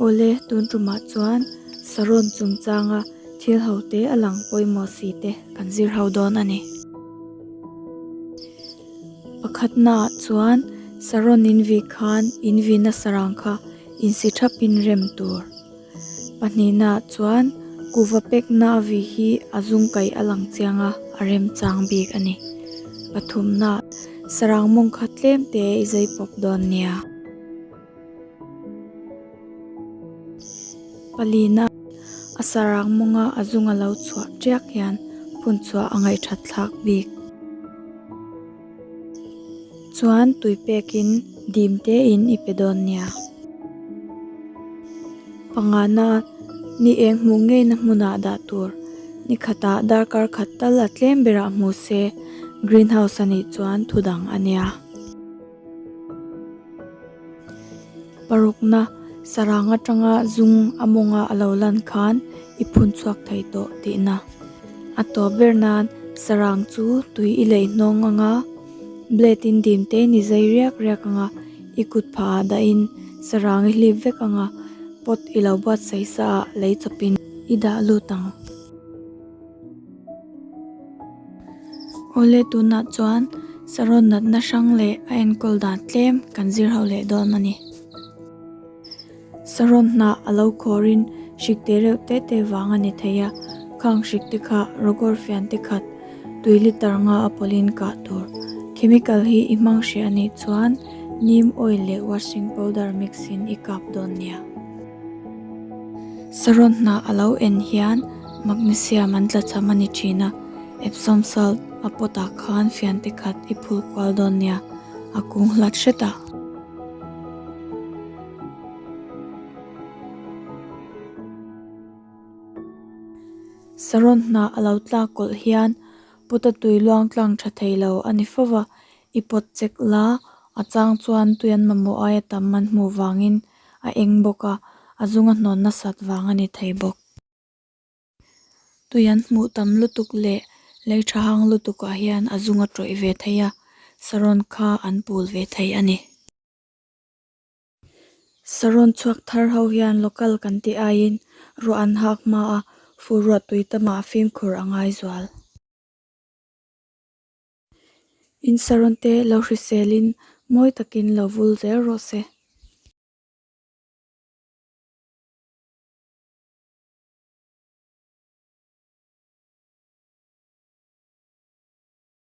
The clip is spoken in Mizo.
Awle, tun tumah chuan Saron chungchanga thil ho te a lang pawimawh si te kan zir ho dawn a ni. Pakhatnaah chuan Saron in vih khan in vihna sarang kha insi thapin rem tur. Pahnihnaah chuan kuhva pekna a vih hi a zung kaih a lang chiang a, a remchang bik a ni. Pathumna, sarang mawng kha tlem te i zai pawp dawn nia. Palina, a sarang mawnga a zung a lo chhuah tiak hian phun chhuah a ngaihthat thlak bik. Chuan tui pekin dim tein i pe dawn nia. Pangana, ni eng hmuh ngeina hmunah dah tur. Ni khatah darkar khat tal a tlem berah hmu se, greenhouse a nih chuan thu dang a nia. Parukna, sarang atanga zung a mawnga a lo lan khan i phun chhuak thei tawh tihna. A tawp ber nan sarang chu tui i lei hnawng anga blade in dim te ni zai riak riak anga i kut phah ah dahin sarang i hlip vek anga pot i lo buatsaih sa ah lei chawpin i dah lut ang. Awle tunah chuan Saron natna hrang leh a enkawl dan tlem kan zir ho leh dawn a ni. Saron hnah a lo khawrin hrik te reuh te te vang a ni thei a, khang hrik te kha rawgawr fian te khat tui litre nga a pawlhin kah tur. Chemical hi i hmang hreh a nih chuan neem oil leh washing powder mix in i kap dawn nia. Saron hnah a lo en hian magnesium an tlachham a ni thin a, Epsom salt a pot ah khan fian te khat i phul kual dawn nia, a kung hlat hret a. Saron hnah a lo tlak kawlh hian pot a tui luang tlang tha thei lo a ni fo va, i pot chek la, a chang chuan tui an mamawh aia tam an hmuh vangin a eng bawk a, a zunga hnawn nasat vang a ni thei bawk. Tui an hmuh tam lutuk leh lei tha hang lutukah hian a zunga tawih ve thei a, saron kha an pul ve thei a ni. Saron chhuak thar ho hian local kan tih aiin ruah an hak hma a, fur ruah tui tamah fimkhur a ngai zual. In saron te lo hriselin mawi takin lo vul zel rawh se.